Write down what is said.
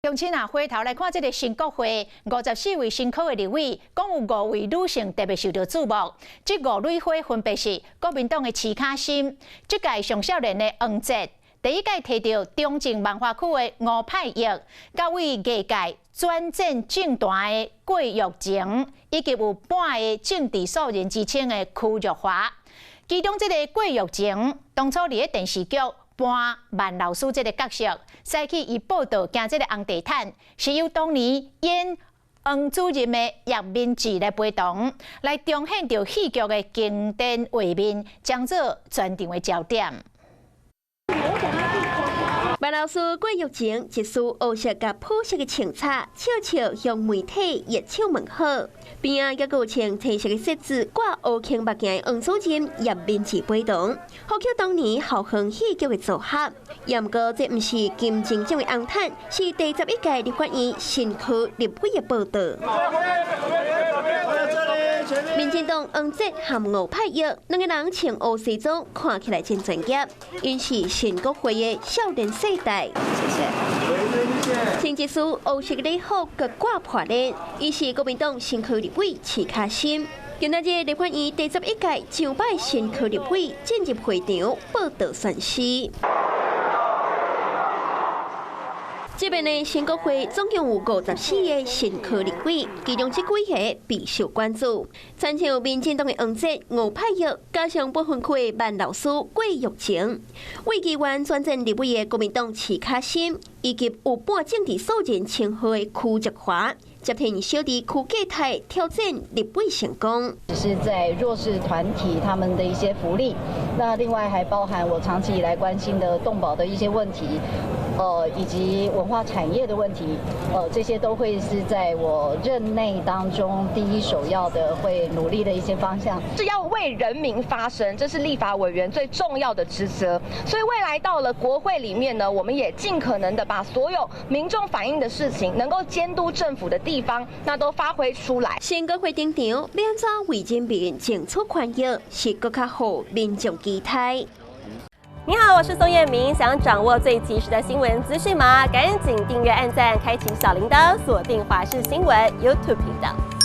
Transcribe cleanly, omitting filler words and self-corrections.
鄉親啊，回頭來看這个新國會54位新科的立委，講有五位女性特別受到注目。這五蕊花分別是國民黨的徐卡心，這屆上少年的黃捷，第一屆提著中正萬華區的吳派玉，佮為藝界轉戰政壇的郭玉晴，以及有半个政治素人之稱的柯玉華。其中這个郭玉晴，當初佇咧電視劇扮萬老師這个角色，使起伊報道行這个紅地毯，是由當年演黃主任的葉明志來陪同，來重現著戲劇的經典畫面，將做全場的焦點。萬老師郭玉晴一束烏色佮普色的穿插，笑笑向媒體熱手問好。邊仔猶閣有穿青色的靴子、掛烏框目鏡的黃主任葉明志陪同，復刻當年校園戲劇的組合。也毋過，這毋是金鐘獎的紅毯，是第11屆立法院新科立委的報到。民進黨黃捷和吳派玉兩个人穿烏西裝，看起來真專業。𪜶是新國會的少年世代。穿一束烏色禮服，閣掛破鏈，伊是國民黨新科立委徐卡心。今仔日立法院第11屆上擺新科立委進入會場報到宣誓。這擺的新國會總共有54个新科立委，其中這幾个備受關注。親像民進黨的黃捷、吳派玉，加上不分區的萬老師郭玉晴，為議員轉戰立委的國民黨徐卡心，以及有半政治素人稱號的柯玉華，接替小弟柯繼泰挑戰立委成功。只是在弱勢團體他們的一些福利，那另外還包含我長期以來關心的動保的一些問題。以及文化產業的問題，這些都會是在我任內當中第一首要的會努力的一些方向。是要為人民發聲，這是立法委員最重要的職責。所以未來到了國會裡面呢，我們也盡可能的把所有民眾反映的事情，能夠監督政府的地方，那都發揮出來。新國會登場，欲按怎為人民爭取權益，是閣較予民眾期待。你好，我是宋燕明。想掌握最及時的新聞資訊嗎？趕緊訂閱、按讚、開啟小鈴鐺，鎖定華視新聞 YouTube 頻道。